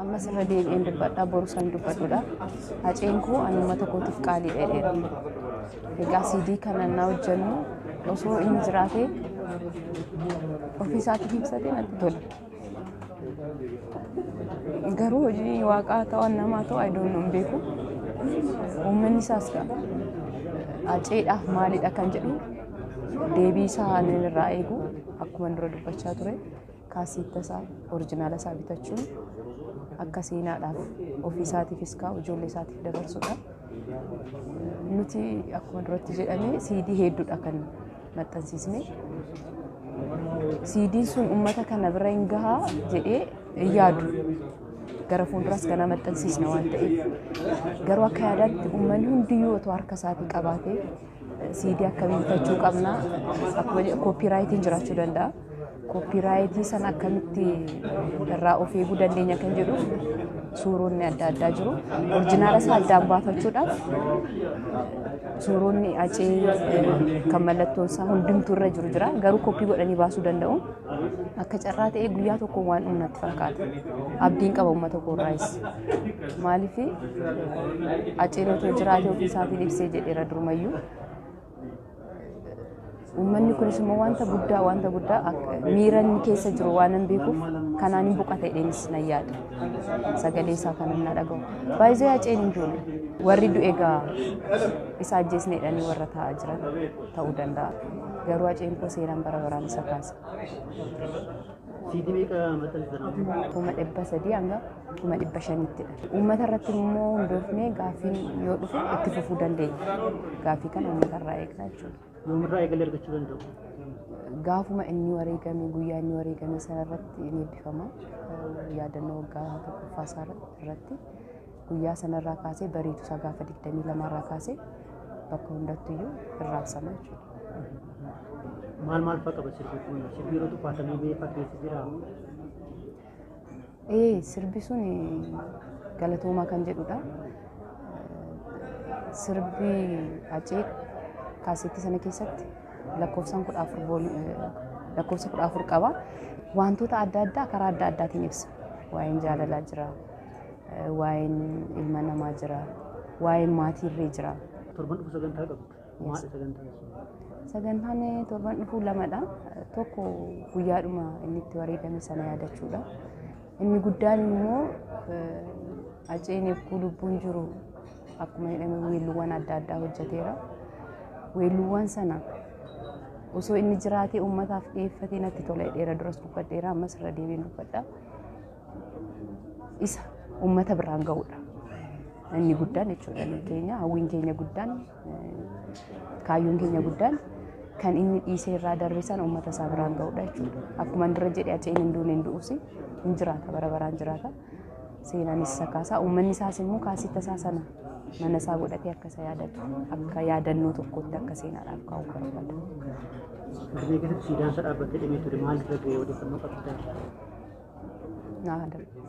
Ammas irra deebi'een dubbadhaa, boru san dubbadhuudha. Haceen koo ani uummata kootiif qaalii dheedheera. Egaa CD kana naa hojjennu osoo inni jiraatee ofii isaatiif ibsatee natti tola. Garuu hojii waaqaa ta'u namaa ta'u I don't know, hin beeku. Uummanni isaas Haceedhaaf maalidha kan jedhu deebii isaa ani irraa eegu, akkuma dura dubbachaa ture, kaasitta isaa original isaa bitachuun akka seenaadhaaf ofii isaatiifis kaa'u, ijoollee isaatiif dabarsudha. Nuti akkuma duratti jedhame CD hedduudha kan maxxansiisne. CD'n sun uummata kana bira hin gahaa jedhee hin yaadu. Gara fuulduraas kana maxxansiisna waan ta'eef. Garuu akka yaadaatti uummanni hundiyyuu otoo harka isaatii qabaatee CD akkamii bitachuu qabna, akkuma copyrightiin jiraachuu danda'a. Copyright sana akkamitti irraa of eeguu dandeenya kan jedhu suuronni adda addaa jiru. Original isaa addaan baafachuudhaaf suuronni Hacee kan mallattoon isaa hundumtuu irra jiru jira. Garuu copy godhanii baasuu danda'u. Akka carraa ta'ee guyyaa tokko waan dhumu natti fakkaata. Abdiin qaba uummata koorraayis. Maaliif, Haceen otoo jiraatee ofii isaatiin ibsee jedheera durumayyuu. Uummanni kunis immoo wanta guddaa miira inni keessa jiru waan hin beekuuf kanaan hin boqata jedheenis nan yaada. Sagalee isaa kanan na dhaga'u. Baay'ee Haceen hin duune. Warri du'e egaa isa ajjeesne jedhanii warra taa'aa jiran ta'uu danda'a. Garuu Haceen koo seenaan bara baraan isa kaasa. CD meeqa maxxansitan? 300,000 hanga 500,000ttidha. Uummata irratti immoo hundoofnee gaaffiin yoo dhufe itti fufuu dandeenya. Gaaffii kana uummata irraa eegna jechuudha. Yoomirraa eegalee argachuu danda'u? Gaafuma inni wareegame, guyyaa inni wareegame sana irratti ni eebbifama. Yaadannoo waggaa tokkoffaa isaa irratti guyyaa sanarraa kaasee, bariitu isaa gaafa 22 irraa kaasee bakka hundattuyyuu irraabsama jechuudha. Maal maal fa'a qaba sirbi kun? Sirbi yeroo tuffaatamee beekaa keessa jira? Ee, sirbi sun galatoomaa kan jedhudha. Sirbi Hacee kaasetti sana keessatti lakkoofsaan 14, lakkoofsa 14 qaba. Wantoota adda addaa karaa adda addaatiin ibsa. Waa'een jaalalaa jira, waa'een ilma namaa jira, waa'een maatiirree jira. Torban dhufu sagantaa qabdu. Maali sagantaan sun? Sagantaan torban dhufu lamadha. Tokko guyyaadhuma inni itti wareegame sana yaadachuudha. Inni guddaan immoo Haceen eeguu lubbuun jiru akkuma jedhame weelluuwwan adda addaa hojjeteera. Weelluuwwan sana osoo inni jiraatee uummataaf dhiyeeffatee natti tola jedheera, duras dubbadheera, ammas irra deebiin dubbadha. Isa uummata biraan ga'uudha. Inni guddaan jechuudha inni keenya, hawwiin keenya guddaan, kaayyoon keenya guddaan kan inni dhiisee irraa darbe sana uummata isaa biraan ga'uudha jechuudha. Akkuma dura jedhe, Haceen hin duune, hin du'us, hin jiraata, bara baraan jiraata. Seenaanis isa kaasaa, uummanni isaas immoo kaasitta isaa sana mana isaa godhatee akka isa yaadatu, akka yaadannoo tokkotti akka seenaadhaaf kaa'u barbaada. Finfinnee keessatti siidaan isaa dhaabbatee dhimee ture, maal irra ga'e, odeeffannoo qabdaa? Naa darbe.